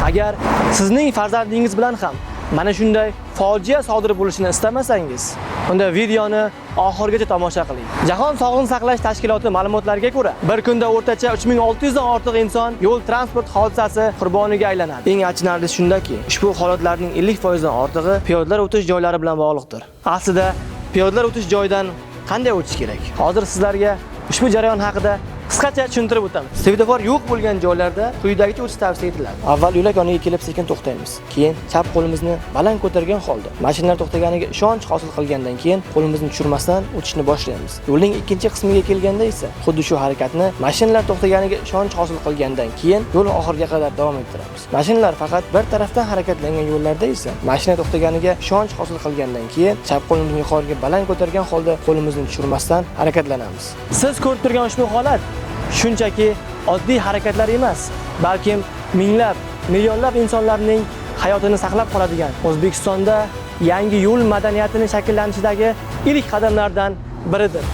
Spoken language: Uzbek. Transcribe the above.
Agar sizning farzandingiz bilan ham mana shunday fojia sodir bo'lishini istamasangiz, unda videoni oxirigacha tomosha qiling. Jahon sog'liqni saqlash tashkiloti ma'lumotlariga ko'ra, bir kunda o'rtacha 3600 dan ortiq inson yo'l transport hodisasi qurboniga aylanadi. Eng achinarlisi shundaki, ushbu holatlarning 50% dan ortig'i piyodalar o'tish joylari bilan bog'liqdir. Aslida piyodalar o'tish joyidan qanday o'tish kerak? Hozir sizlarga ushbu jarayon haqida qisqacha tushuntirib o'tamiz. Svetofor yo'q bo'lgan joylarda quyidagicha o'tish tavsiya etiladi. Avval yo'lak yoniga kelib sekin to'xtaymiz. Keyin chap qo'limizni baland ko'targan holda mashinalar to'xtaganiga ishonch hosil qilgandan keyin qo'limizni tushirmasdan o'tishni boshlaymiz. Yo'lning ikkinchi qismiga kelganda esa xuddi shu harakatni mashinalar to'xtaganiga ishonch hosil qilgandan keyin yo'l oxiriga qadar davom ettiramiz. Mashinalar faqat bir tarafdan harakatlangan yo'llarda esa mashina to'xtaganiga ishonch hosil qilgandan keyin chap qo'limizni yuqoriga baland ko'targan holda qo'limizni tushirmasdan harakatlanamiz. Siz ko'rib turgan ushbu holat shunchaki oddiy harakatlar emas, balkim minglab, millionlab insonlarning hayotini saqlab qoladigan O'zbekistonda yangi yo'l madaniyatini shakllanishidagi ilk qadamlardan biridir.